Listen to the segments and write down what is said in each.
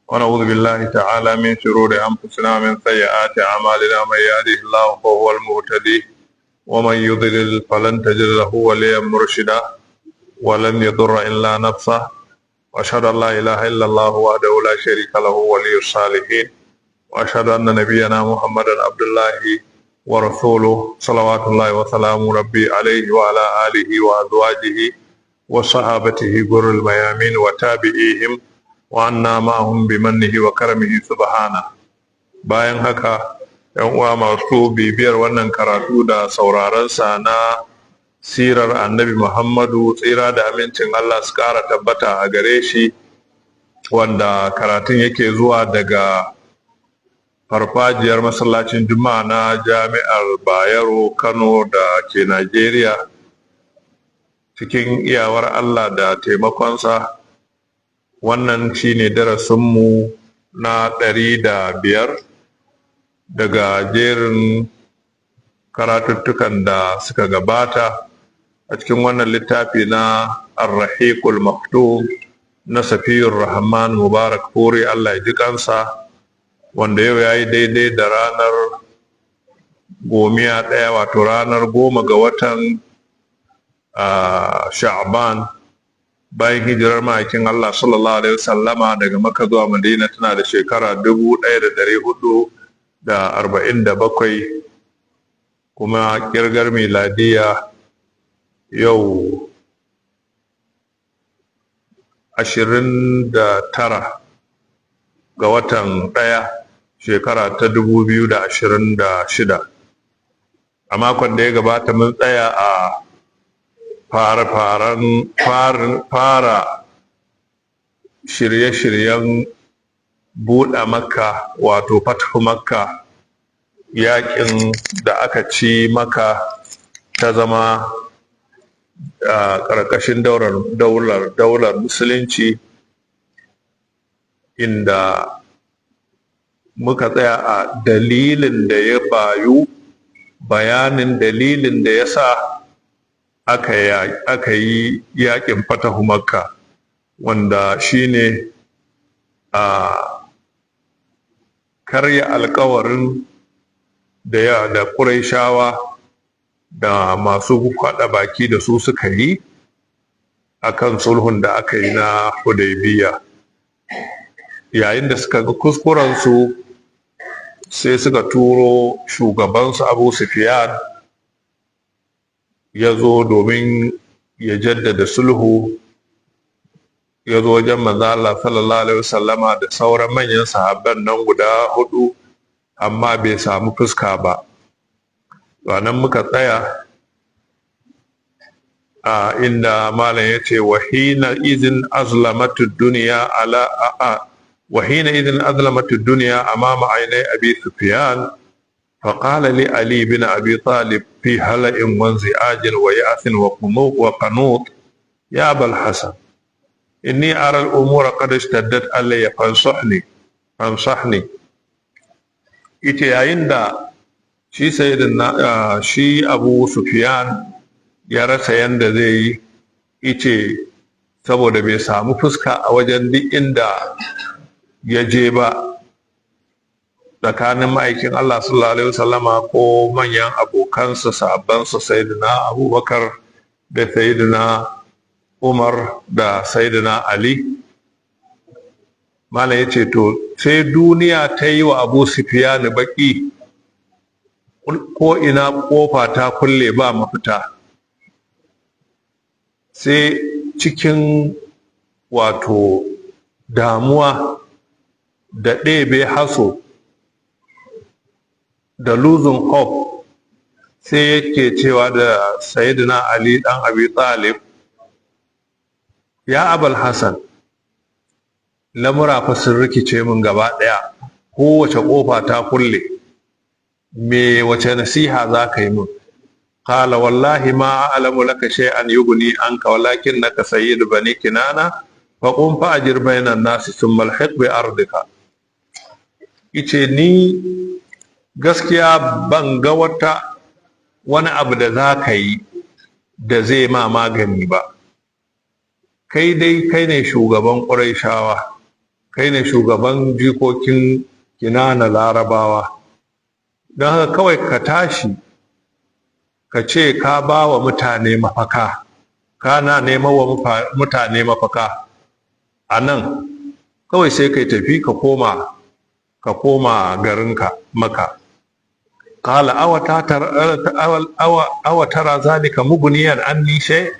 ونعوذ بالله تعالى من شرور أنفسنا ومن سيئات أعمالنا. من يهده الله فهو المهتدي، ومن يضلل فلن تجد له وليا مرشدا، ولن يضر إلا نفسه. وأشهد أن لا إله إلا الله وحده لا شريك له ولي الصالحين، وأشهد أن نبينا محمدا عبد الله ورسوله، صلوات الله وسلامه ربي عليه وعلى آله وأزواجه وصحابته غر الميامين وتابعيهم وعنا معهم بمنه وكرمه سبحانه. Bayan haka, yan uwa masu bibiyar wannan karatu da sauraronsa na sirar Annabi Muhammadu, tsira da amincin Allah su ƙara tabbata a gare shi, wanda karatun yake zuwa daga farfajiyar masallacin Juma'a na Jami'ar Bayero Kano da ke Najeriya, cikin iyawar Allah da taimakonsa, wannan shine darasinmu na 105 daga jerin karatuttukan da suka gabata a cikin wannan littafi na Arrahiqul Maktum na Safiyur Rahman Mubarakfuri, Allah ya ji kansa, wanda yau ya yi daidai da ranar 11, wato ranar 10 ga watan Sha'ban, bayan hijirar ma'aikin Allah sallallahu alaihi wasallama daga Makka zuwa Madina tana da shekara 1447, kuma kirgar miladiya yau 29 ga watan 1, shekara ta 2026. A makon da ya gabata mun tsaya a fara fara shirye-shiryen buɗe Makka, wato fathu Makka, yaƙin da aka ci Makka ta zama a ƙarƙashin daular musulunci, inda muka tsaya a dalilin da ya bayu, bayanin dalilin da ya sa aka yi yaƙin fatahu Makka, wanda shine a karya alkawarin da ya da Ƙurayshawa da masu haɗa baki da su suka yi akan sulhun da aka yi na Hudaybiya. Yayin da suka ga kuskurensu, sai suka turo shugabansu Abu Sufyan ya zo domin ya jaddada sulhu. Ya zo wajen manzo Allah sallallahu alaihi wasallama da sauran manyan sahabban nan guda hudu, amma bai samu fuska ba. Nan muka tsaya a inda malam ya ce وحين إذن أظلمت الدنيا أمام عيني أبي سفيان، فقال لعلي بن أبي طالب في هلع وانزعاج ويأس وقنوط: يا أبا الحسن، إني أرى الأمور قد اشتدت علي، فانصحني فانصحني. Ita yayin da shi sayyidina shi Abu Sufyan ya rasa yanda zai yi, ice saboda bai samu fuska a wajen duk inda ya je ba, tsakanin ma'aikin Allah sallallahu alaihi wasallama ko manyan abokansa, sahabbansa, sayyidina Abubakar da sayyidina Umar da sayyidina Ali. Malam ya ce to sai duniya ta yi wa Abu Sufyan baki, ko ina kofa ta kulle, ba mafita. Sai cikin wato damuwa da ɗebe haso da losing hope, sai yake cewa da sayyidina Ali dan Abi Talib: "Ya Abal Hassan, lamura fa sun rikice min gaba ɗaya, kowace ƙofa ta kulle. Me wace nasiha za ka yi min?" قال: والله ما أعلم لك شيئا يغني عنك، ولكنك سيد بني كنانة، فقم فأجر بين الناس ثم الحق بأرضك. Ice ni gaskiya ban ga wata wani abu da za ka yi da zai ma magani ba. Kai dai kai ne shugaban ƙurayshawa, kai ne shugaban Banu Kinana. Kai ne shugaban jikokin Kinana Larabawa. Don haka kawai ka tashi ka ce ka ba wa mutane mafaka, kana neman wa mutane mafaka a nan kawai, sai kai tafi ka koma garinka Maka. قال أو ترى ذلك مغنيا عني شيء؟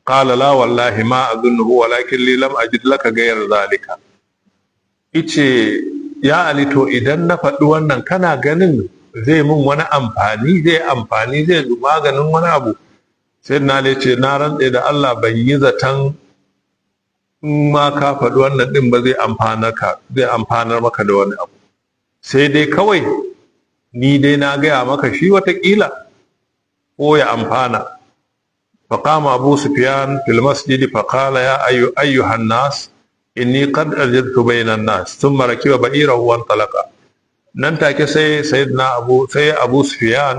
قال لا والله ما أظنه، ولكن لي لم أجد لك غير ذلك. Ice ya Ali, to idan na faɗi wannan, kana ganin zai mun wani amfani, zai amfani, zai maganin wani abu? Sai na ce, na rantse da Allah, ban yi zaton in ma ka faɗi wannan ɗin ba zai amfanar ka, zai amfanar maka da wani abu. Sai dai kawai ni dai na gaya maka shi, watakila ko ya amfana. فقام أبو سفيان في المسجد فقال يا أيها الناس، إني قد أجدت بين الناس، ثم ركب بعيره وانطلق. Nan take sai sayyidina Abu sai Abu Sufyan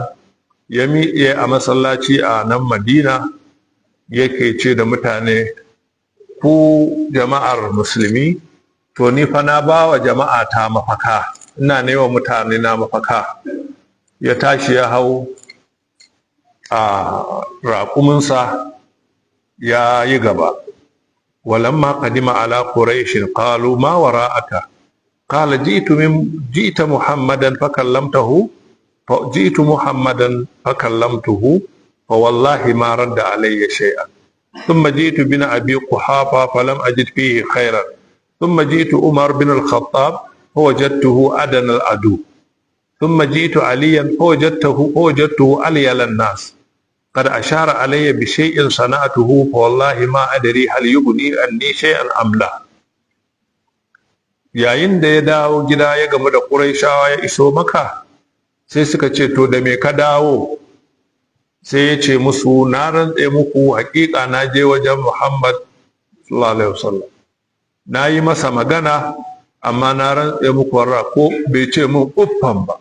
ya miƙe a masallaci a nan Madina, yake ce da mutane, ku jama'ar musulmi, to ni fa na ba wa jama'a ta mafaka, ina nema mutane na mafaka. Ya tashi ya hau a raƙuminsa ya yi gaba. ولما قدم على قريش قالوا ما وراءك؟ قال جئت محمدا فكلمته، جئت محمدا فكلمته، فوالله ما رد علي شيئا. ثم جئت بن أبي قحافة فلم أجد فيه خيرا. ثم جئت عمر بن الخطاب فوجدته أدنى العدو. ثم جئت عليا فوجدته أليل الناس، قد أشار علي بشيء صنعته، فوالله ما أدري هل يغني عني شيئا أم لا. Yayin da ya dawo gida ya gamu da Ƙurayshawa, ya iso Maka, sai suka ce, to da me ka dawo? Sai ya ce musu, na rantse muku, hakika na je wajen Muhammad sallallahu alaihi wasallam, na yi masa magana, amma na rantse muku warra ko bai ce mun uffan ba,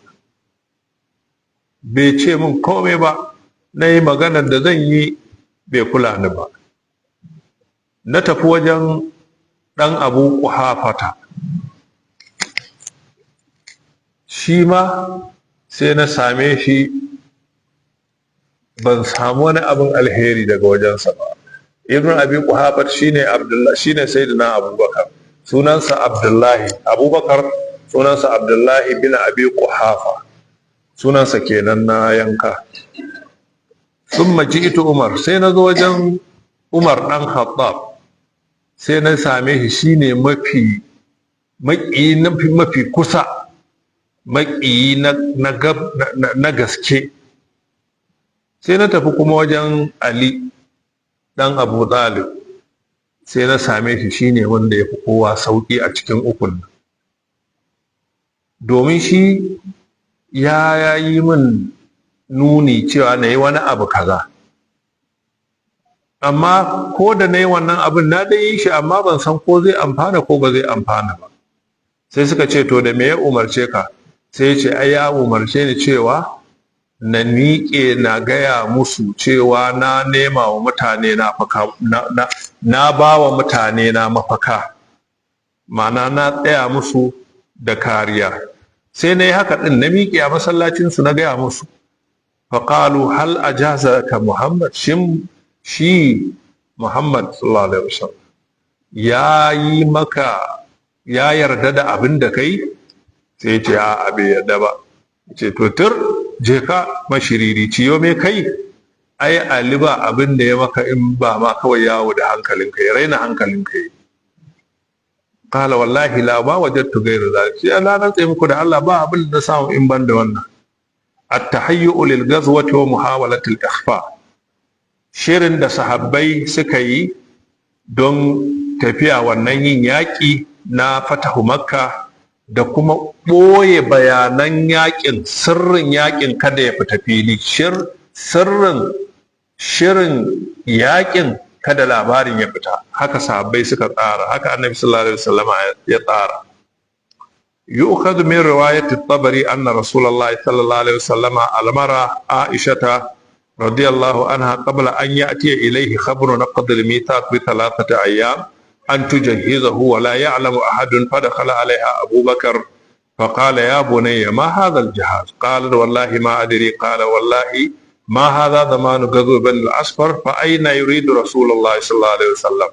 bai ce mun komai ba. Na yi maganar da zan yi, bai kula ni ba. Na tafi wajen ɗan Abu Ƙuhafata, shi ma sai na same shi, ban samu wani abin alheri daga wajensa ba. Ibn Abi Quhafa shine Abdullah, shine Sayyidina Abubakar, sunansa Abdullahi Abubakar, sunansa Abdullahi bin Abi Quhafa, sunansa kenan na yanka. ثم جئت Umar, sai na zo wajen Umar dan Khattab, sai na same shi shine mafi maƙiyi mafi kusa, maƙiyi na gaske. Sai na tafi kuma wajen Ali dan Abu Talib, sai na same shi shine wanda ya fi kowa sauƙi a cikin ukun, domin shi ya yi min nuni cewa na yi wani abu kaza, amma ko da na yi wannan abin, na dai yi shi, amma ban san ko zai amfana ko ba zai amfana ba. Sai suka ce, to da me ya umarce ka? Sai ce, ai ya umarce ni cewa na miƙe na gaya musu cewa na nema wa mutane na na, na ba wa mutane na mafaka, ma'ana na tsaya musu da kariya. Sai na yi haka ɗin, na miƙe a masallacinsu na gaya musu. فقالوا هل أجازك محمد؟ Shin shi Muhammad sallallahu alaihi wasallam ya yi maka, ya yarda da abin da kai? Sai ya ce, a bai yarda ba. Ce, to tur, je ka, mashiriri ciyo me kai. Ai Ali ba abin da ya maka in ba ma kawai yawo da hankalinka, ya raina hankalinka yi. قال والله لا، ما وجدت غير ذلك. Sai na rantse muku da Allah, ba abin da na samu in ban da wannan. التهيؤ للغزوة ومحاولة الإخفاء. Shirin da sahabbai suka yi don tafiya wannan yin yaƙi na fatahu Makka, da kuma ɓoye bayanan yaƙin, sirrin yaƙin kada ya fita fili, sirrin shirin yaƙin kada labarin ya fita. Haka sahabbai suka tsara, haka Annabi sallallahu alaihi wasallam ya tsara. يؤخذ من رواية الطبري أن رسول الله صلى الله عليه وسلم أمر عائشة رضي الله عنها قبل أن يأتي إليه خبر نقض الميثاق ب3 أيام. أن تجهزه ولا يعلم أحد. فدخل عليها أبو بكر فقال: يا بني، ما هذا الجهاز؟ قالت: والله ما أدري. قال: والله ما هذا زمان غزو بني الأصفر، فأين يريد رسول الله صلى الله عليه وسلم؟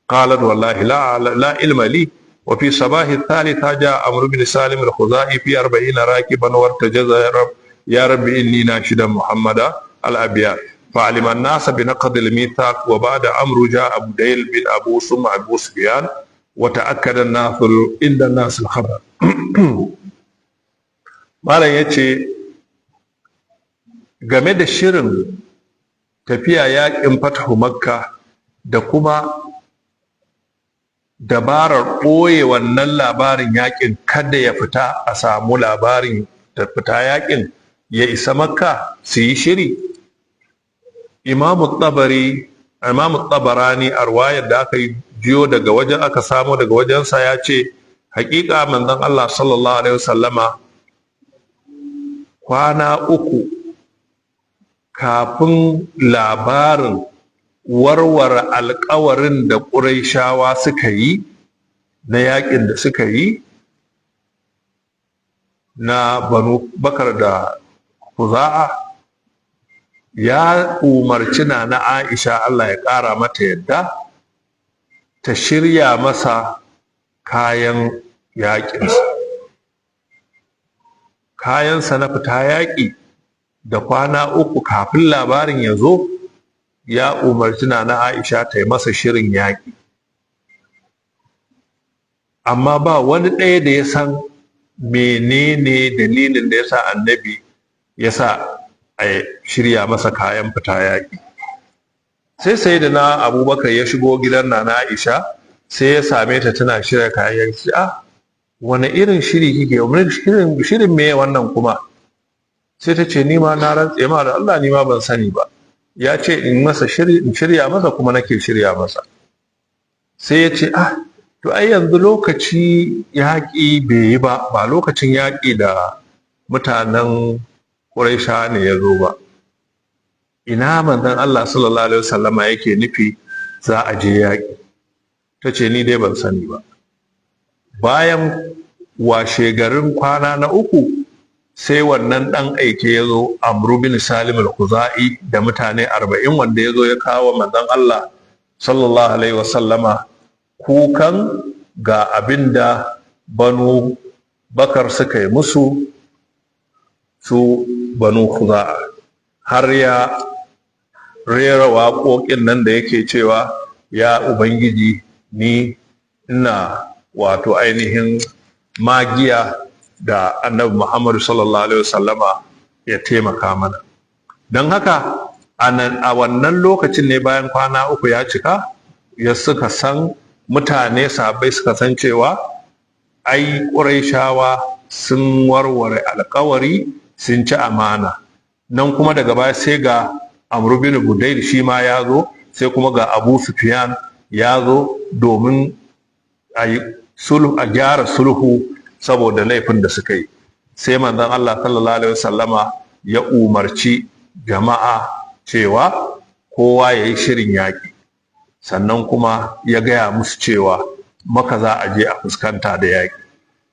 قالت: والله لا علم لي. وفي صباح الثالثة جاء عمرو بن سالم الخزاعي في 40 راكبا وارتجز: يا رب يا رب، إني ناشدا محمدا، الأبيات. فعلم الناس بنقض الميثاق. وبعد عمرو جاء بديل بن أبو ثم أبو سفيان، وتأكد الناس عند الناس الخبر. Malam ya ce game da shirin tafiya yaƙin Fatahu Makka da kuma dabarar ɓoye wannan labarin yaƙin, kada ya fita, a samu labarin da fita yaƙin ya isa Makka su yi shiri. Imamu Tabari, Imamu Tabarani, a ruwayar da aka yi jiyo daga wajen, aka samo daga wajensa, ya ce hakika manzon Allah sallallahu alaihi wasallama kwana 3 kafin labarin warware alkawarin da Ƙuraishawa suka yi na yakin da suka yi na Banu Bakar da Kuza'a, ya umarci na Aisha, Allah ya ƙara mata yadda, ta shirya masa kayan yaƙinsa, kayansa na fita yaƙi. Da kwana 3 kafin labarin ya zo, ya umarci na Aisha ta yi masa shirin yaƙi, amma ba wani ɗaya da ya san menene dalilin da ya sa Annabi ya sa a shirya masa kayan fita yaƙi. Sai da na Abubakar ya shigo gidan na Aisha, sai ya same ta tana shirya kayan yaƙi. "Ah, wani irin shiri kike? Wani shirin, shirin me wannan kuma?" Sai ta ce, "Ni ma na rantse ma da Allah, ni ma ban sani ba. Ya ce in masa shiri, in shirya masa, kuma nake shirya masa." Sai ya ce, "Ah, to ai yanzu lokaci yaƙi bai yi ba, ba lokacin yaƙi da mutanen Quraisha ne ya zo ba. Ina manzon Allah sallallahu alaihi wasallama yake nufi za a je yaƙi?" Ta ce, "Ni dai ban sani ba." Bayan washe garin kwana na uku, sai wannan ɗan aike ya zo, Amru bin Salim al-Khuzai, da mutane 40, wanda ya zo ya kawo manzon Allah sallallahu alaihi wasallama kukan ga abin da Banu Bakar suka yi musu, su Banu Khuza'a, har ya rera waƙoƙin nan da yake cewa, "Ya Ubangiji, ni ina wato ainihin magiya da Annabi Muhammadu sallallahu alaihi wasallama ya taimaka mana." Don haka a wannan lokacin ne, bayan kwana 3 ya cika, ya suka san, mutane sahabbai suka san cewa ai Ƙuraishawa sun warware alkawari, sun ci amana. Nan kuma daga baya sai ga Amru bin Budayl shi ma ya zo, sai kuma ga Abu Sufyan ya zo domin a yi sulhu, a gyara sulhu saboda laifin da suka yi. Sai manzon Allah sallallahu alaihi wasallama ya umarci jama'a cewa kowa ya yi shirin yaƙi, sannan kuma ya gaya musu cewa Maka za a je a fuskanta da yaƙi.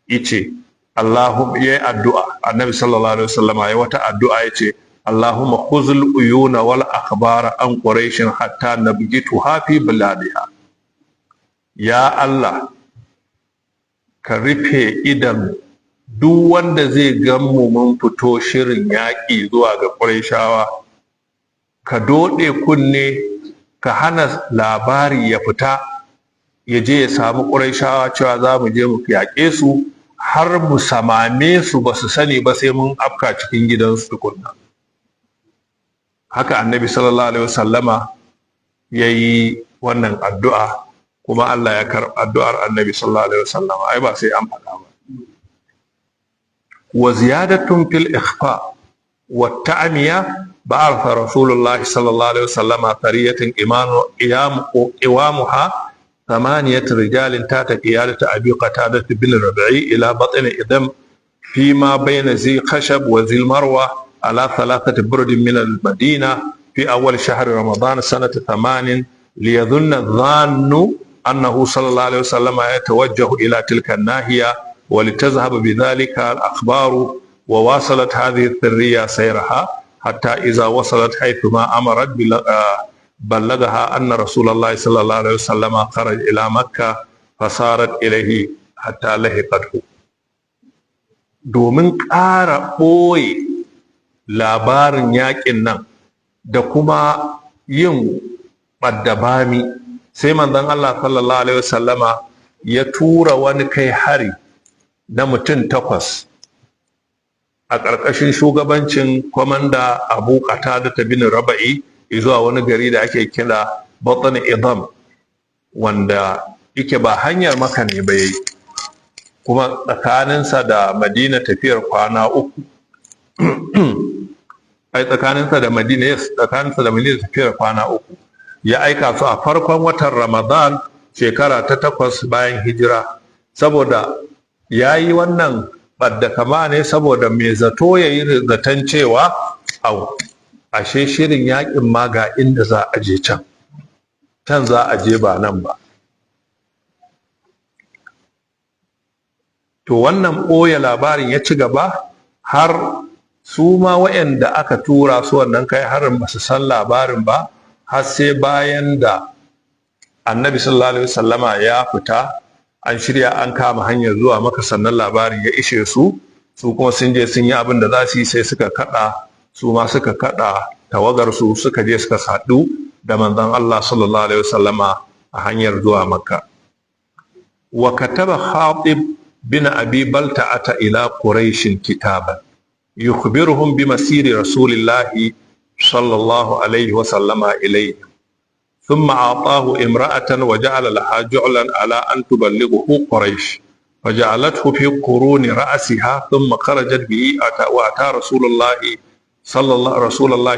Ice Allahum ya yi addu'a, Annabi sallallahu alaihi wasallama ya wata addu'a, ya ce: "Allahumma khuzul uyuna wal akhbara an Quraishin hatta nabgituha fi biladiha." Ya Allah, ka rufe idan duk wanda zai gan mu mun fito shirin yaƙi zuwa ga Qurayshawa, ka doɗe kunne, ka hana labari ya fita ya je ya samu Qurayshawa cewa za mu je mu yaƙe su, har mu samame su ba su sani ba, sai mun afka cikin gidansu tukunna. Haka Annabi sallallahu alaihi wasallama ya yi wannan addu'a, kuma Allah ya karɓi addu'ar Annabi sallallahu alaihi wasallama, ai ba sai an faɗa ba. Wa ziyadatun fil ikhfa wa ta'miya: ba'atha Rasulullah sallallahu alaihi wasallama sariyatin imanu qiyam qiwamuha ثمانية رجال تحت قيادة أبي قتادة بن الربعي إلى بطن إذم فيما بين ذي خشب وذي المروة على 3 برد من المدينة في أول شهر رمضان سنة 8، ليظن الظان أنه صلى الله عليه وسلم يتوجه إلى تلك الناحية ولتذهب بذلك الأخبار. وواصلت هذه السرية سيرها حتى إذا وصلت حيثما أمرت بلغها أن رسول الله صلى الله عليه وسلم خرج إلى مكة، فصارت إليه حتى لحقته. Domin ƙara ɓoye labarin yaƙin nan da kuma yin ɓaddabami, sai manzon Allah sallallahu alaihi wasallama ya tura wani kai hari na mutum takwas a ƙarƙashin shugabancin kwamanda Abu Qatada bin Raba'i zuwa wani gari da ake kira Batn Idam, wanda yake ba hanyar Maka ne ba yayi, kuma tsakaninsa da Madina tafiyar kwana 3. Ai tsakaninsa da Madina, yes, tsakaninsa da Madina tafiyar kwana 3. Ya aika su a farkon watan Ramadan, shekara ta 8 bayan hijira, saboda ya yi wannan ɓadda kama ne saboda mai zato ya yi zaton cewa, au, ashe shirin yakin ma ga inda za a je, can can za a je, ba nan ba. To wannan ɓoye labarin ya ci gaba har su ma waɗanda aka tura su wannan kai harin ba su san labarin ba, har sai bayan da Annabi sallallahu alaihi wasallama ya fita, an shirya an kama hanyar zuwa Maka, sannan labarin ya ishe su. Su kuma sun je sun yi abin da za su yi, sai suka kada, su ma suka kada tawagar su, suka je suka sadu da manzon Allah sallallahu alaihi wasallama a hanyar zuwa Makka. Wa kataba Khatib bin Abi Balta'ata ila Quraish kitaban yukhbiruhum bi masiri Rasulillahi sallallahu alaihi wasallama ilayhim. ثم أعطاه امرأة وجعل لها جعلا على أن تبلغه قريش، فجعلته في قرون رأسها، ثم خرجت به. وأتى رسول الله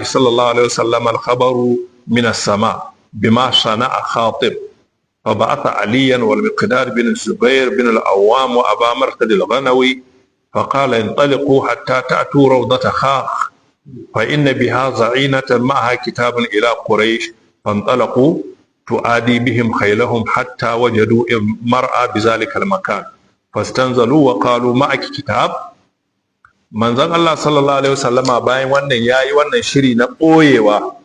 صلى الله عليه وسلم الخبر من السماء بما صنع خاطب، فبعث عليا والمقداد بن الزبير بن العوام وأبا مرثد الغنوي، فقال: انطلقوا حتى تأتوا روضة خاخ، فإن بها زعينة معها كتاب إلى قريش. فانطلقوا تعادي بهم خيلهم حتى وجدوا مرأة بذلك المكان، فاستنزلوا وقالوا: معك كتاب؟ Manzon Allah sallallahu alaihi wasallama bayan wannan yayi wannan shiri na ɓoyewa,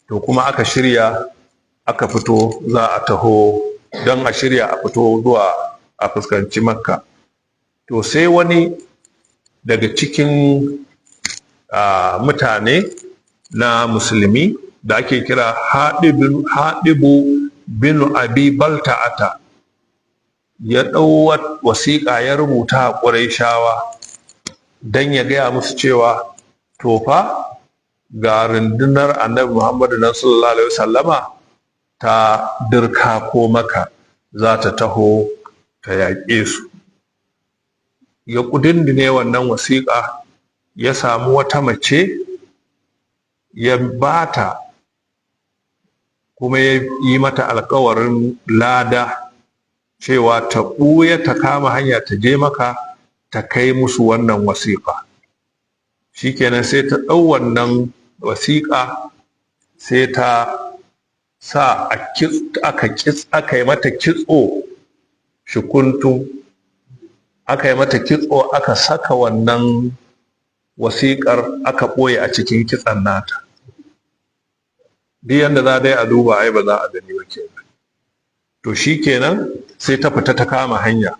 to kuma aka shirya aka fito za a taho don a shirya a fito zuwa a fuskanci Makka. To sai wani daga cikin mutane na musulmi da ake kira Haɗibu bin Abi Balta'ata ya ɗau wasiƙa ya rubuta a Ƙurayshawa don ya gaya musu cewa, to fa ga rundunar Annabi Muhammadu nan sallallahu alaihi wasallama ta dirka ko maka za ta taho ta yaƙe su. Ya ƙudindine wannan wasiƙa, ya samu wata mace ya bata, kuma ya yi mata alkawarin lada cewa ta ɓuya ta kama hanya ta je Maka ta kai musu wannan wasiƙa. Shikenan, sai ta ɗau wannan wasiƙa, sai ta sa aka yi mata kitso shukuntu, aka yi mata kitso, aka saka wannan wasiƙar, aka ɓoye a cikin kitson nata. Duk yanda za dai a duba, ai ba za a gani ba kenan. To shikenan, sai ta fita ta kama hanya.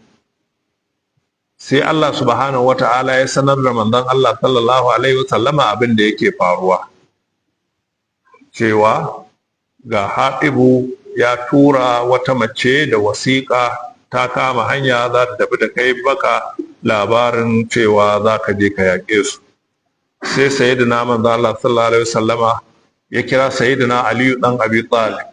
Sai Allah subhanahu wata'ala ya sanar da manzon Allah sallallahu alaihi wasallama abin da yake faruwa, cewa ga Haɗibu ya tura wata mace da wasiƙa, ta kama hanya za ta tafi da kai baka labarin cewa za ka je ka yaƙe su. Sai Sayyidina manzon Allah sallallahu alaihi wasallama ya kira Sayyidina Aliyu dan Abi Talib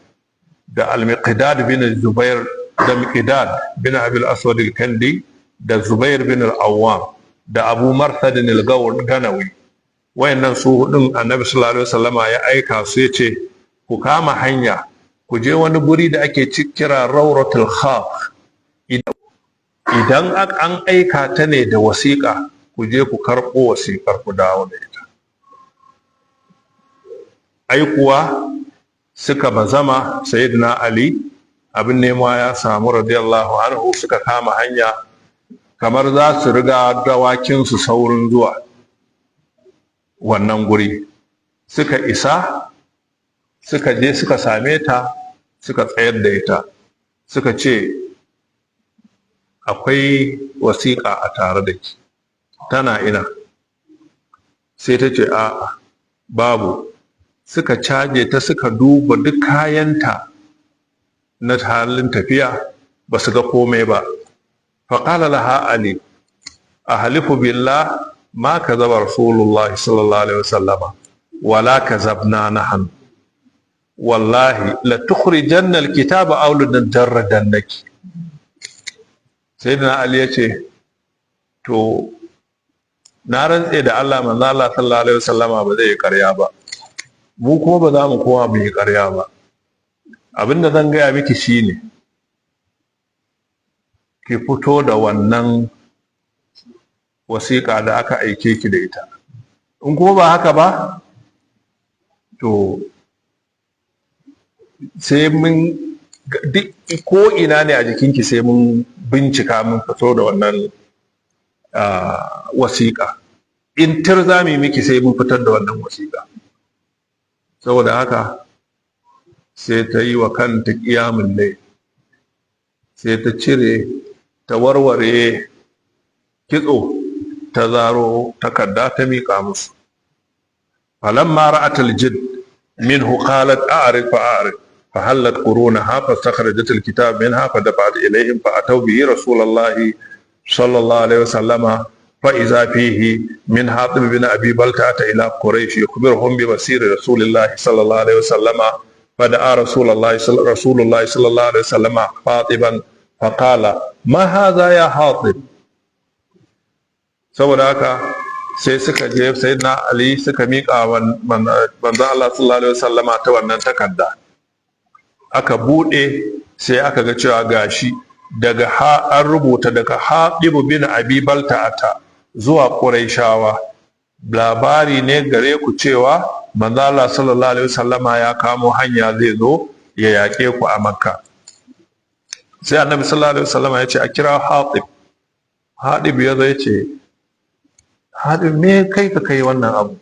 da Al-Miqdad bin Zubair da Miqdad bin Abi al-Aswad al-Kandi da Zubair bin al-Awwam da Abu Marthad al-Ganawi. Wayannan su hudun Annabi sallallahu alaihi wasallama ya aika su, ya ce, ku kama hanya ku je wani guri da ake kira Rawratul Khaq. Idan an aika ta ne da wasiƙa, ku je ku karɓo wasiƙar ku dawo da ita. Ai kuwa suka bazama. Sayyidina Ali Abin nema ya samu, radiyallahu anhu. Suka kama hanya kamar za su riga dawakinsu saurin zuwa wannan guri. Suka isa, suka je suka same ta, suka tsayar da ita, suka ce, "Akwai wasiƙa a tare da ki, tana ina?" Sai ta ce, "A'a, babu." Suka caje ta, suka duba duk kayanta na halin tafiya, ba su ga komai ba. فقال لها علي: أحلف بالله ما كذب رسول الله صلى الله عليه وسلم ولا كذبنا نحن، والله لتخرجن الكتاب أو لنجردنك. Sayyidina Ali ya ce, "To, na rantse da Allah, manzo Allah sallallahu alaihi wasallama ba zai yi ƙarya ba, mu kuma ba za mu koma mu yi ƙarya ba. Abinda zan gaya miki shine ki fito da wannan wasiƙa da aka aike ki da ita. In kuma ba haka ba, to sai mun duk ko ina ne a jikinki, sai mun bincika mun fito da wannan wasiƙa. In tir za mu yi miki, sai mun fitar da wannan wasiƙa." Saboda haka sai ta yi wa kanta ƙiyamun lai, sai ta cire, ta warware kitso, ta zaro takarda, ta miƙa musu. فلما رأت الجد منه قالت: أعرض فأعرض. فحلت قرونها فاستخرجت الكتاب منها فدفعت إليهم، فأتوا به رسول الله صلى الله عليه وسلم، فإذا فيه من حاطب بن أبي بلتعة إلى قريش يخبرهم بمسير رسول الله صلى الله عليه وسلم. فدعا رسول الله صلى الله عليه وسلم حاطبا فقال: ما هذا يا حاطب؟ Saboda haka sai suka je Sayyidina Ali, suka miƙa manzo Allah sallallahu alaihi wasallama ta wannan takarda. Aka buɗe, sai aka ga cewa gashi daga ha an rubuta daga Haɗibu bin Abi Balta'ata zuwa Qurayshawa, labari ne gare ku cewa manzo Allah sallallahu alaihi wasallama ya kamo hanya, zai zo ya yaƙe ku a Makka. Sai Annabi sallallahu alaihi wasallama ya ce a kira Hatib. Hatib ya zo, ya ce, "Hatib, me kai ka kai wannan abu?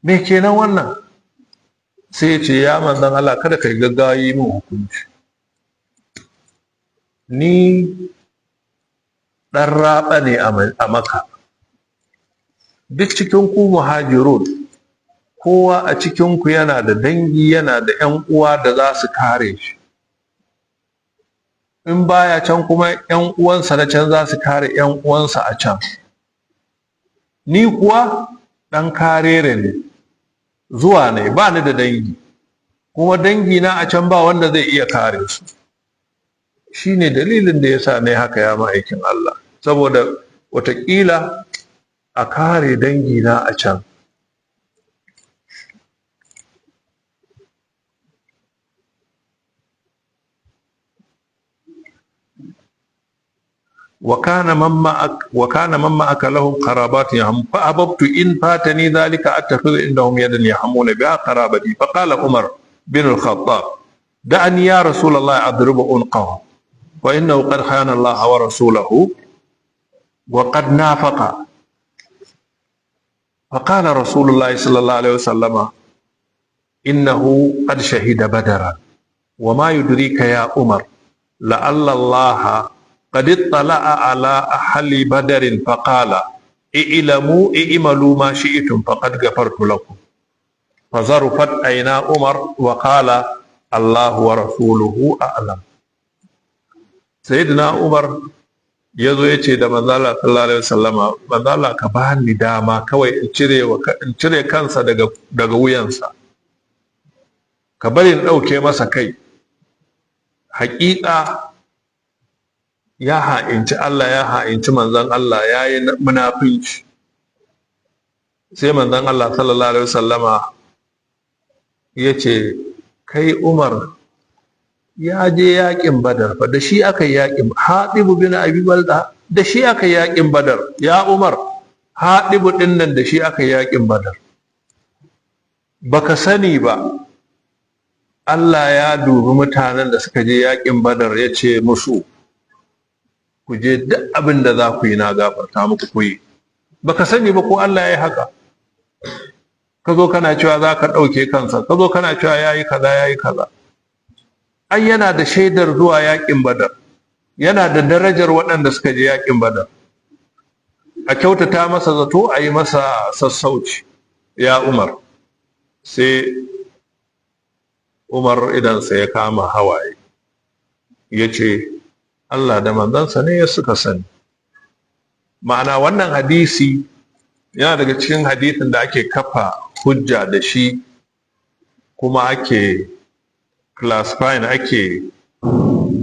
Me kenan wannan?" Sai ya ce, "Ya manzon Allah, kada kai gaggawa yi min hukunci. Ni ɗan raɓa ne a Maka. Duk cikin ku muhajirun, kowa a cikinku yana da dangi, yana da 'yan uwa da za su kare shi. In baya can kuma, 'yan uwansa na can za su kare 'yan uwansa a can. Ni kuwa ɗan karere ne, zuwa ne, ba ni da dangi, kuma dangi na a can ba wanda zai iya kare su. Shine dalilin da ya sa ne haka, ya ma'aikin Allah, saboda watakila a kare dangi na a can." وكان من معك لهم قرابات يهم، فأحببت إن فاتني ذلك أتخذ عندهم يدا يحمون بها قرابتي. فقال عمر بن الخطاب: دعني يا رسول الله أضرب عنقه، فإنه قد خان الله ورسوله وقد نافق. فقال رسول الله صلى الله عليه وسلم: إنه قد شهد بدرا، وما يدريك يا عمر، لعل الله قد اطلع على أهل بدر فقال: اعلموا اعملوا ما شئتم، فقد غفرت لكم. فذرفت عينا عمر وقال: الله ورسوله أعلم. سيدنا عمر ya zo ya ce da manzala sallallahu alaihi wasallama, "Manzala, ka ba ni dama kawai in cire kansa daga wuyansa, ka bari in ɗauke masa kai. Haƙiƙa ya ha'inci Allah, ya ha'inci manzon Allah, ya yi munafinci." Sai manzon Allah sallallahu alaihi wasallama ya ce, "Kai Umar, ya je yakin Badar fa, da shi aka yi yakin Haɗibu bin Abi Balda, da shi aka yi yakin Badar. Ya Umar, Haɗibu ɗin nan da shi aka yi yakin Badar. Baka sani ba." Allah ya dubi mutanen da suka je yakin Badar, ya ce musu, "Ku je, duk abin da za ku yi na gafarta muku, ku yi." Baka sani ba ko Allah ya yi haka. Ka zo kana cewa za ka ɗauke kansa, ka zo kana cewa ya yi kaza, ya yi kaza. Ai yana da shaidar zuwa yakin Badar, yana da darajar waɗanda suka je yakin Badar. A kyautata masa zato, a yi masa sassauci, ya Umar. Sai Umar idansa ya kama hawaye, ya ce Allah da manzansa ne ya suka sani. Ma'ana, wannan hadisi yana daga cikin hadisin da ake kafa hujja da shi, kuma ake classifying, ake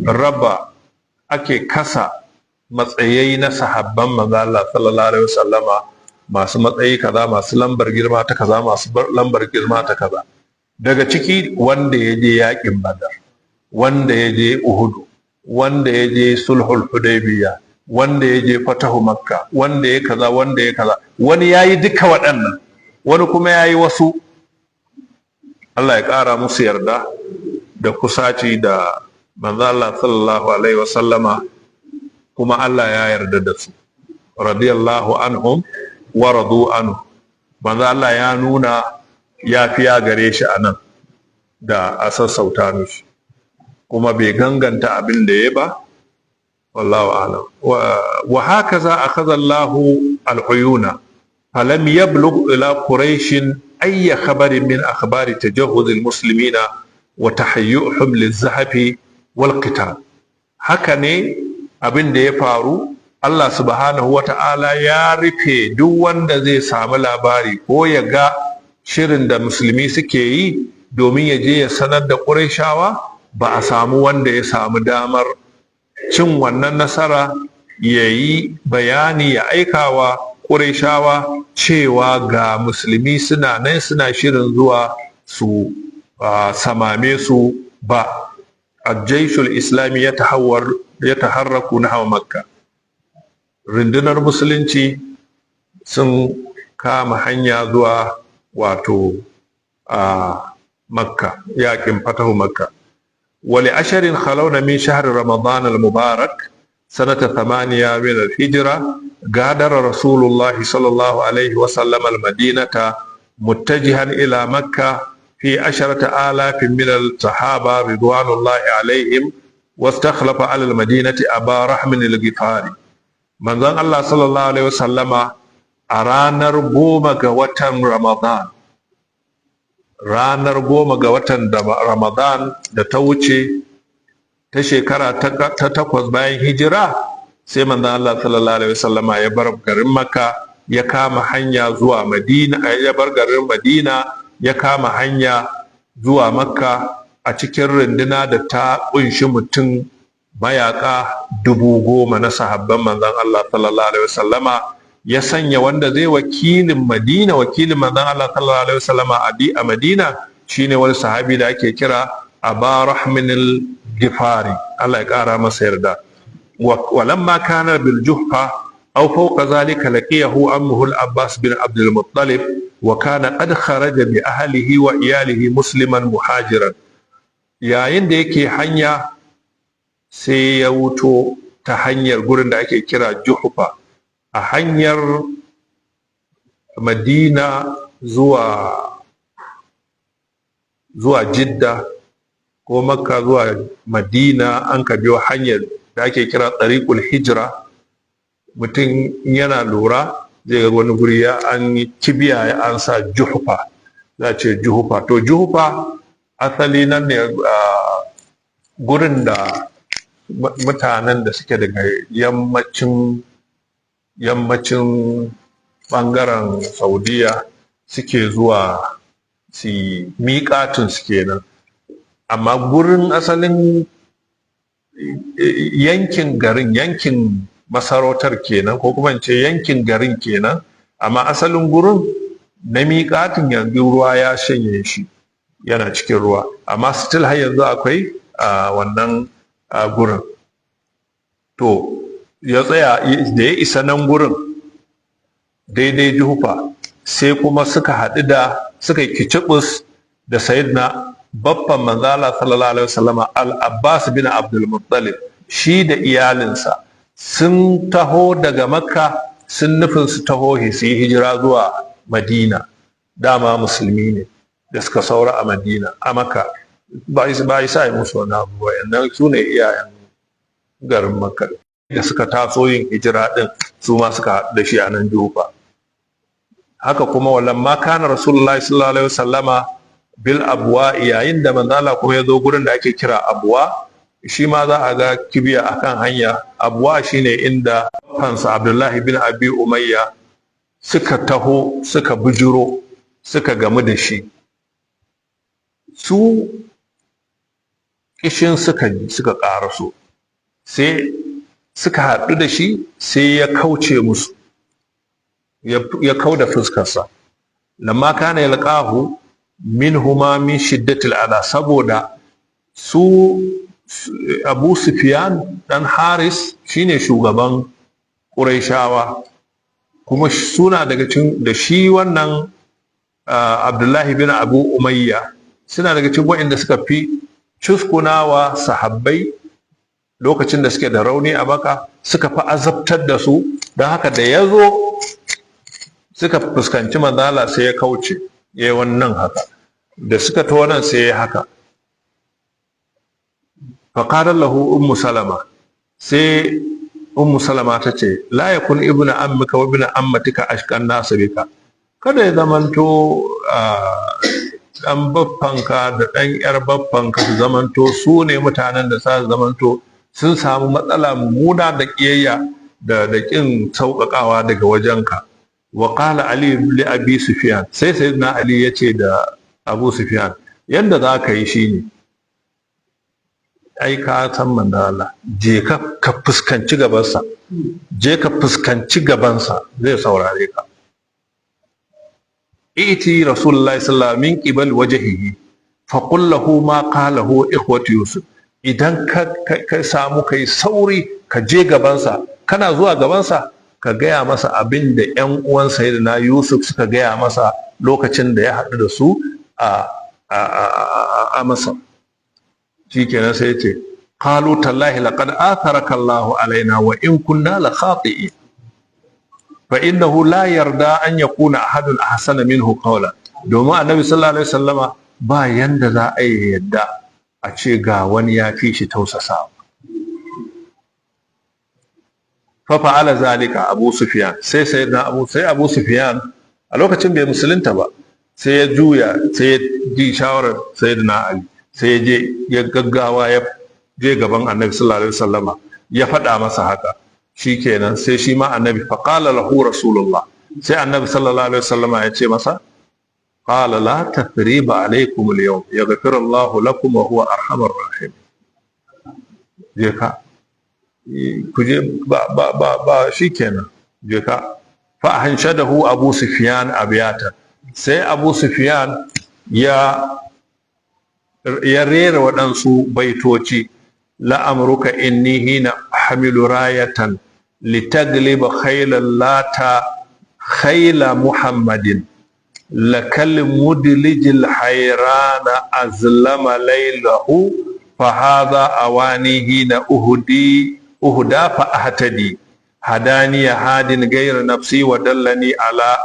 raba, ake kasa matsayai na sahabban manzo Allah sallallahu alaihi wasallama, masu matsayi kaza, masu lambar girma ta kaza, masu lambar girma ta kaza. Daga ciki, wanda ya je yakin Badar, wanda ya je Uhudu, wanda ya je sulhul Hudaybiya, wanda ya je fatahu Makka, wanda ya kaza, wanda ya kaza. Wani ya yi duka waɗannan, wani kuma ya yi wasu. Allah ya ƙara musu yarda da kusaci da manzo Allah sallallahu alaihi wasallama, kuma Allah ya yarda da su. Radiyallahu anhum wa radu anhu. Manzo Allah ya nuna yafiya gare shi anan da a sassauta mishi, kuma bai ganganta abin da ya ba. Wallahu a'lam. Wa hakaza akhadha Allahu al-uyuna, falam yablugh ila Quraish ay khabarin min akhbari tajahhuz al-muslimina wa tahayyuhum liz-zahfi wal qital. Haka ne abin da ya faru. Allah subhanahu wa ta'ala ya rufe duk wanda zai samu labari ko ya ga shirin da musulmi suke yi domin ya je ya sanar da Ƙurayshawa. Ba a samu wanda ya samu damar cin wannan nasara ya yi bayani, ya aikawa Ƙurayshawa cewa ga musulmi suna nan suna shirin zuwa su samame su ba. الجيش الإسلامي يتحور يتحرك نحو مكة. Rundunar musulunci sun kama hanya zuwa wato a Makka, yakin fatahu Makka. ولعشر خلون من شهر رمضان المبارك سنة 8 من الهجرة، غادر رسول الله صلى الله عليه وسلم المدينة متجها إلى مكة في 10,000 من الصحابة رضوان الله عليهم، واستخلف على المدينة أبا رهم الغفاري. Manzon Allah sallallahu alaihi wasallama a ranar 10 ga watan Ramadan, ranar 10 ga watan Ramadan da ta wuce, ta shekara ta 8 bayan hijira, sai manzon Allah sallallahu alaihi wasallama ya bar garin Makka ya kama hanya zuwa Madina, ya bar garin Madina ya kama hanya zuwa Makka a cikin runduna da ta kunshi mutum mayaka 10,000 na sahabban manzon Allah sallallahu alaihi wasallama. Ya sanya wanda zai wakilin Madina, wakilin manzon Allah sallallahu alaihi wasallama a Madina, shine wani sahabi da ake kira Aba Rahmin al-Gifari, Allah ya kara masa yarda. ولما كان بالجحفة أو فوق ذلك، لقيه عمه العباس بن عبد المطلب، وكان قد خرج بأهله وعياله مسلما مهاجرا. Yayin da yake hanya, sai ya wuto ta hanyar gurin da ake kira Juhfa a hanyar Madina zuwa Jidda, ko Makka zuwa Madina. An ka biyo hanyar da ake kira Tsariƙul Hijira, mutum yana lura zai ga wani guri ya an yi kibiya, ya an sa Juhfa, za a ce Juhfa. To, Juhfa asali nan ne gurin da mutanen da suke daga yammacin ɓangaren Saudiya suke zuwa su miƙatun su kenan. Amma gurin asalin yankin garin, yankin masarautar kenan, ko kuma in ce yankin garin kenan, amma asalin gurin na miƙatin yanzu ruwa ya shanye shi, yana cikin ruwa. Amma still har yanzu akwai a wannan gurin. To, ya tsaya da ya isa nan gurin daidai Juhufa, sai kuma suka haɗu da suka yi kicibus da Sayyidina Baffan manzala sallallahu alaihi wasallama Al-Abbas bin Abdul Muttalib, shi da iyalinsa sun taho daga Makka, sun nufin su taho su yi hijira zuwa Madina. Dama musulmi ne da suka saura a Madina, a Makka ba isa yi musu wani abu ba. Yannan su ne iyayen garin Makka da suka taso yin hijira din, su ma suka haɗu da shi a nan Jufa. Haka kuma walamma kana Rasulullahi sallallahu alaihi wasallama bil Abwa, yayin da manzala kuma ya zo gurin da ake kira Abwa, shi ma za a ga kibiya akan hanya. Abwa shine inda kansa Abdullahi bin Abi Umayya suka taho, suka bujuro, suka gamu da shi. Su kishin suka ƙaraso, sai suka haɗu da shi, sai ya kauce musu, ya kau da fuskarsa. Lamma kana yalqahu minhuma min shiddatil adha, saboda su Abu Sufyan dan Haris shine shugaban Qurayshawa, kuma suna daga cikin da shi wannan Abdullahi bin Abu Umayya suna daga cikin waɗanda suka fi cuskunawa sahabbai lokacin da suke da rauni a Maka, suka fi azabtar da su. Don haka da ya zo suka fuskanci manzala, sai ya kauce, ya yi wannan haka. Da suka to nan, sai ya haka. Faƙarar lahu Ummu Salama, sai Ummu Salama ta ce: "La yakun ibnu ammika wa ibnu ammatika ashqan nasu bika." Kada ya zamanto dan baffanka da dan yar baffanka su zamanto su ne mutanen da sa zamanto sun samu matsala mummuna da kiyayya da kin sauƙaƙawa daga wajenka. Wa qala Ali li Abi Sufyan, sai sayyidina Ali ya ce da Abu Sufyan: "Yanda za ka yi shine, ai ka san manzo Allah, je ka ka fuskanci gabansa, je ka fuskanci gabansa, zai saurare ka. I'ti Rasulullahi sallallahu alaihi min qibal wajhihi, fa qul lahu ma qalahu ikhwatu Yusuf." Idan ka samu kai sauri ka je gabansa, kana zuwa gabansa ka gaya masa abin da ƴan uwan sayyidina Yusuf suka gaya masa lokacin da ya haɗu da su a Masar. Shikenan, sai ce: "Qalu tallahi laqad atharaka Allahu alaina wa in kunna la khati'in, fa innahu la yarda an yakuna ahadun ahsana minhu qawla." Domin Annabi sallallahu alaihi wasallama ba yanda za a yi yadda a ce ga wani ya fi shi tausasa. Fa fa'ala zalika Abu Sufyan, sai sayyidina Abu sai Abu Sufyan a lokacin bai musulunta ba, sai ya juya, sai ya ji shawarar sayyidina Ali, sai ya je ya gaggawa ya je gaban Annabi sallallahu alaihi wasallama, ya faɗa masa haka. Shikenan, sai shi ma Annabi, fa qala lahu Rasulullah, sai Annabi sallallahu alaihi wasallama ya ce masa: "Qala la tathriba alaikum al-yawm, yaghfiru Allah lakum wa huwa arhamur rahim." Je ka, ku je, ba ba ba ba, shikenan, je ka. Fa anshadahu Abu Sufyan abyata, sai Abu Sufyan ya rera waɗansu baitoci: "La'amruka inni hina hamilu rayatan litagliba khayla lata khayla Muhammadin, lakal mudlijil hayrana azlama laylahu, fa hadha awani hina uhdi uhda fa ahtadi, hadani hadin ghayra nafsi wa dallani ala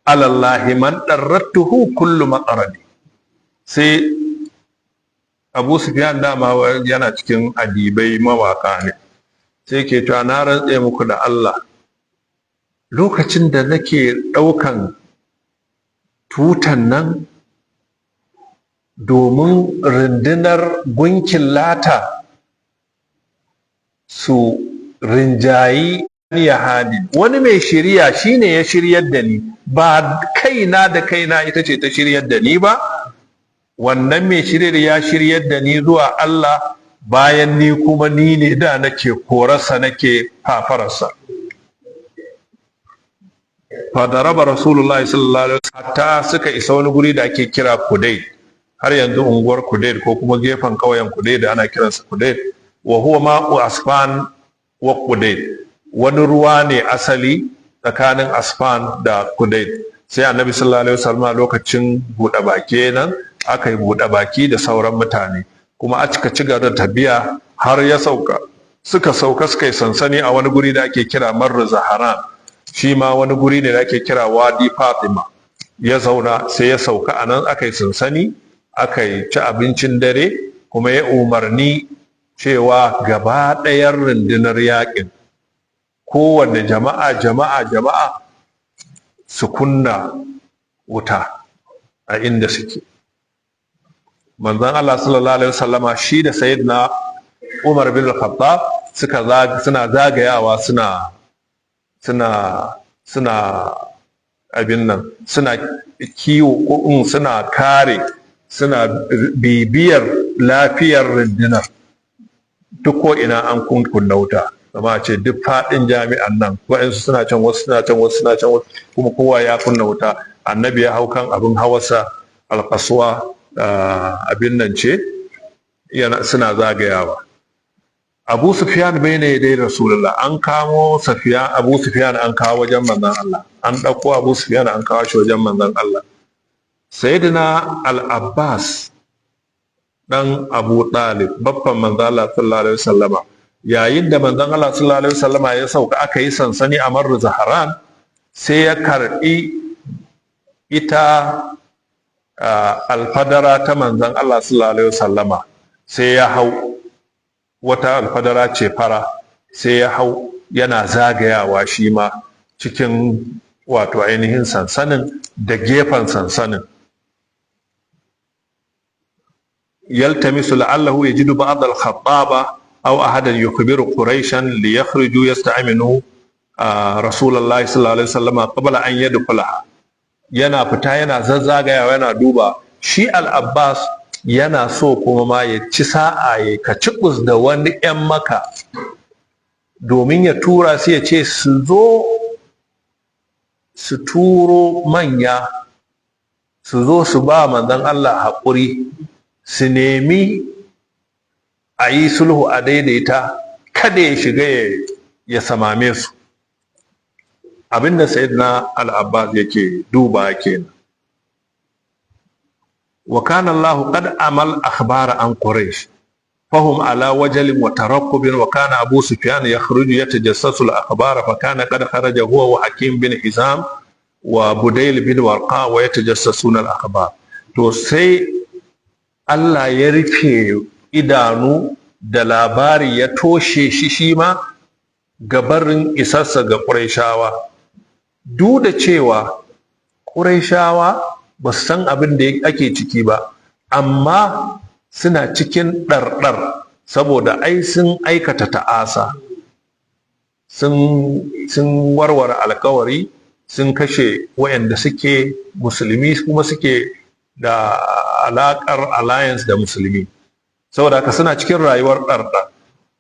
Allah man darrattuhu kullu maqaradi." Sai Abu Sufyan dama yana cikin adibai, mawaka ne, sai ke cewa: "Na rantse muku da Allah, lokacin da nake ɗaukan tutan nan domin rundunar gunkin Lata su rinjayi ya hadi, wani mai shirya shine ya shiryar da ni, ba kaina da kaina ita ce ta shiryar da ni ba. Wannan mai shiryar ya shiryar da ni zuwa Allah, bayan ni kuma ni ne da nake korarsa, nake fafararsa." Fadaraba Rasulullahi sallallahu alaihi wasallam hatta suka isa wani guri da ake kira Kudai, har yanzu unguwar Kudai ko kuma gefen ƙauyen Kudai da ana kiransa Kudai. Wa huwa ma'u Asfan wa Kudai, wani ruwa ne asali tsakanin Asfan da Kudai. Sai Annabi sallallahu alaihi wasallam lokacin buɗe baki nan Aka yi buɗe baki da sauran mutane, kuma aka ci gaba da tafiya har ya sauka, suka sauka, suka yi sansani a wani guri da ake kira Marru Zaharan. Shi ma wani guri ne da ake kira Wadi Fatima. Ya zauna, sai ya sauka a nan, aka yi sansani, aka yi ci abincin dare. Kuma ya umarni cewa gaba ɗayan rundunar yaƙin, kowanne jama'a, jama'a, jama'a su kunna wuta a inda suke. Manzon Allah sallallahu alaihi wasallama, shi da Sayyidina Umar bin Khattab, suka suna zagayawa, suna abin nan, suna kiwo ko in suna kare, suna bibiyar lafiyar rundunar. Duk ko ina an kunna wuta, kama a ce duk faɗin jami'an nan, waɗansu suna can, wasu suna can, wasu suna can, kuma kowa ya kunna wuta. Annabi ya hau kan abin hawarsa, Alƙaswa, abin nan ce, suna zagayawa. Abu Sufyan bai ne dai Rasulullah. An kamo Safiya, Abu Sufyan, an kawo wajen manzon Allah. An ɗauko Abu Sufyan, an kawo shi wajen manzon Allah. Sayyidina Al-Abbas dan Abu Talib, babban manzon Allah sallallahu alaihi wasallama, yayin da manzon Allah sallallahu alaihi wasallama ya sauka, aka yi sansani a Marru Zaharan, sai ya karbi ita alfadara ta manzon Allah sallallahu alaihi wasallama, sai ya hau. Wata alfadara ce fara, sai ya hau, yana zagayawa shi ma cikin wato ainihin sansanin da gefen sansanin. Yaltamisu la'allahu yajidu ba'd al-khattaba aw ahadan yukhbiru Quraishan li yakhruju yasta'minu Rasulullahi sallallahu alaihi wasallam qabla an yadkhulaha. Yana fita, yana zazzagayawa, yana duba. Shi Al-Abbas yana so kuma ma ya ci sa'a, ya kacibus da wani 'yan Maka, domin ya tura su, ya ce su zo su turo manya su zo su ba manzon Allah haƙuri, su nemi a yi sulhu, a daidaita, kada ya shiga ya samame su. Abinda Sayyidina Al-Abbas yake duba kenan. Wa kana Allah qad amal akhbara an Quraish, fahum ala wajalin wa taraqqubin. Wa kana Abu Sufyan yakhruju yatajassasu al-akhbara, fa kana qad kharaja huwa wa Hakim bin Hizam wa Budayl bin Warqa wa yatajassasuna al-akhbar. To, sai Allah ya rufe idanu da labari, ya toshe shi shi ma gabarin isarsa ga Qurayshawa, duk da cewa Qurayshawa ba su san abin da ake ciki ba, amma suna cikin ɗarɗar, saboda ai sun aikata ta'asa, sun warware alkawari, sun kashe wayanda suke musulmi kuma suke da alaƙar alliance da musulmi. Saboda haka suna cikin rayuwar ɗarɗar.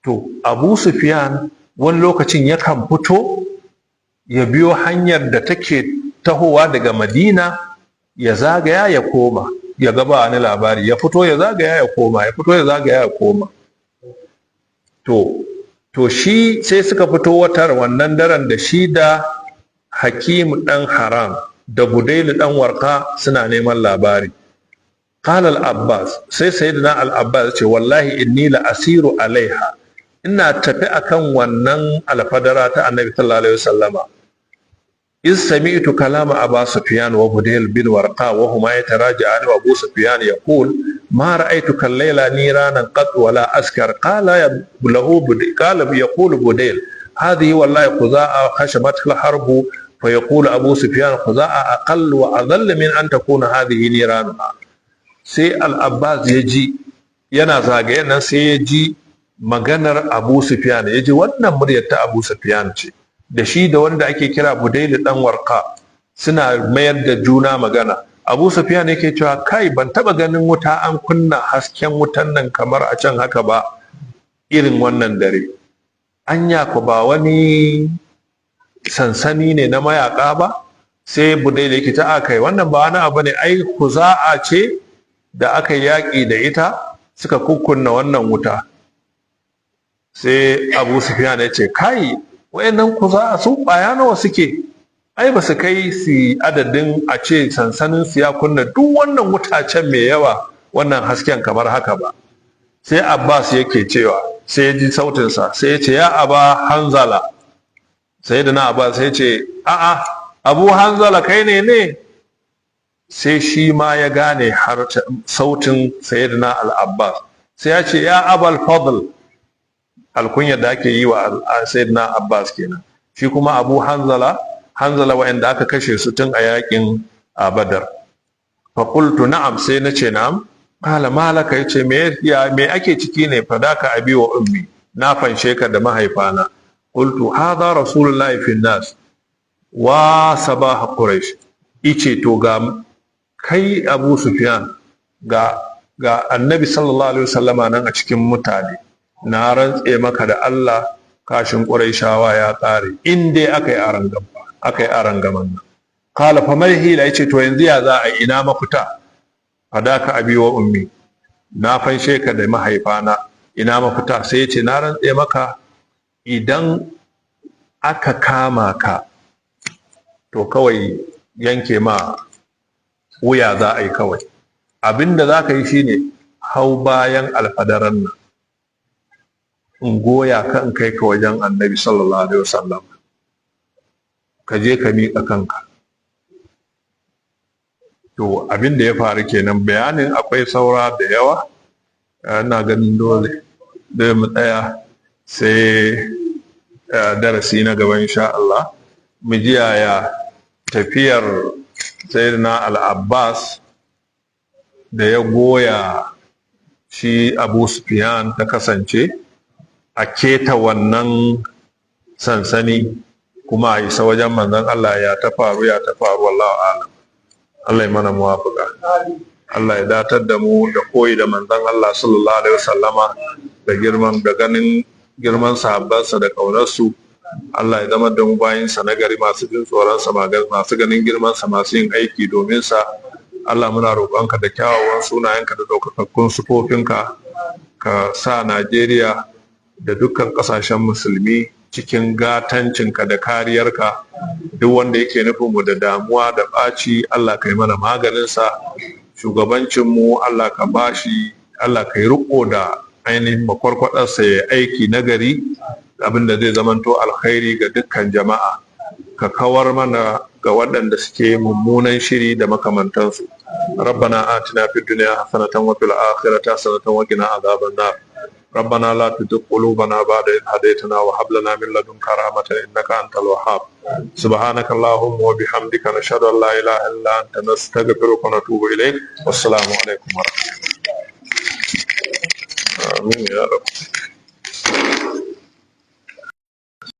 To, Abu Sufyan wani lokacin yakan fito ya biyo hanyar da take tahowa daga Madina, ya zagaya, ya koma, ya gaba wani labari, ya fito, ya zagaya, ya koma, ya fito, ya zagaya, ya koma. To shi sai suka fito watar wannan daren da shi da Hakim dan Haram da Budailu dan Warka, suna neman labari. قال العباس, sai Sayyidina Al-Abbas ce: "Wallahi inni la asiru alaiha." Ina tafi akan wannan alfadara ta Annabi sallallahu alaihi wasallama. إذ سمعت كلام أبا سفيان وبديل بن ورقاء وهما يتراجعان، وأبو سفيان يقول: ما رأيتك الليلة نيرانا قط ولا أسكر. قال له بديل، قال يقول بديل: هذه والله خزاعة خشمتها الحرب. فيقول أبو سفيان: خزاعة أقل وأذل من أن تكون هذه نيرانها. Sai Al-Abbas ya ji, yana zagaye nan, sai ya ji maganar Abu Sufyan, ya ji wannan muryar ta Abu Sufyan ce, da shi da wanda ake kira Budailu dan Warka, suna mayar da juna magana. Abu Sufyan yake cewa: "Kai, ban taba ganin wuta an kunna hasken wutan nan kamar a can haka ba irin wannan dare. Anya ko ba wani sansani ne na mayaka ba?" Sai Budailu yake ta: "Kai, wannan ba wani abu ne, ai Kuza'a ce da aka yaƙi da ita suka kukkunna wannan wuta." Sai Abu Sufyan ya ce: "Kai, wayannan Kuza'a su ƙwaya nawa suke?" Ai ba su kai su adadin a ce sansanin su ya kunna duk wannan wutacen mai yawa, wannan hasken kamar haka ba. Sai Abbas yake cewa, sai ya ji sautinsa, sai ya ce, "Ya Aba Hanzala." Sai da na Abbas sai ya ce, "A'a, Abu Hanzala, kai ne ne?" Sai shi ma ya gane har sautin Sayyidina Al-Abbas. Sai ya ce, "Ya Abal Fadl." Alkunyar da ake yi wa Sayyidina Abbas kenan. Shi kuma Abu Hanzala, Hanzala wa'anda aka kashe su tun a yakin a Badar. Fa qultu na'am, sai na ce na'am. Qala malaka? Yace, me ya me ake ciki ne? Fadaka abi wa ummi, na fanshe ka da mahaifana. Qultu hadha rasulullahi fi nas wa sabah Quraish. Ice to ga kai Abu Sufyan, ga Annabi sallallahu alaihi wasallama nan a cikin mutane. Na rantse maka da Allah, kashin Quraishawa ya ƙare in dai aka yi arangaman, aka yi arangaman nan. Qala fa mal hila? Yace, to yanzu ya za a, ina mafita? Fadaka abi wa ummi, na fanshe ka da mahaifana, ina mafita? Sai yace, na rantse maka, idan aka kama ka, to kawai yanke ma wuya za a yi. Kawai abinda za ka yi shine hau bayan alfadaran nan, in goya ka, in kai ka wajen Annabi sallallahu alaihi wasallam, ka je ka miƙa kanka. To abin da ya faru kenan. Bayanin akwai saura da yawa, ina ganin dole da mu tsaya sai darasi na gaba insha Allah, mu ji yaya tafiyar Sayyidina Al-Abbas da ya goya shi Abu Sufyan ta kasance a keta wannan sansani kuma a isa wajen Manzon Allah, ya ta faru, ya ta faru. Wallahu alam. Allah ya mana muwafaka. Allah ya datar da mu da koyi da Manzon Allah sallallahu alaihi wasallama, da girman da ganin girman sahabbansa da kaunarsu. Allah ya zama da mu bayinsa na gari, masu jin tsoronsa, masu ganin girmansa, masu yin aiki domin sa. Allah, muna roƙonka da kyawawan sunayenka da ɗaukakakkun sufofinka, ka sa Najeriya da dukkan ƙasashen musulmi cikin gatancinka da kariyarka. Duk wanda yake nufin mu da damuwa da ɓaci, Allah ka yi mana maganinsa. Shugabancinmu, Allah ka bashi, Allah ka yi riƙo da ainihin makwarkwadarsa, ya aiki nagari, abin da zai zamanto alkhairi ga dukkan jama'a. Ka kawar mana ga waɗanda suke mummunan shiri da makamantansu. ربنا آتنا في الدنيا حسنة وفي الآخرة حسنة وقنا عذاب النار. ربنا لا تزغ قلوبنا بعد إذ هديتنا وهب لنا من لدنك رحمة إنك أنت الوهاب. سبحانك اللهم وبحمدك، نشهد أن لا إله إلا أنت، نستغفرك ونتوب إليك. والسلام عليكم ورحمة الله. آمين يا رب.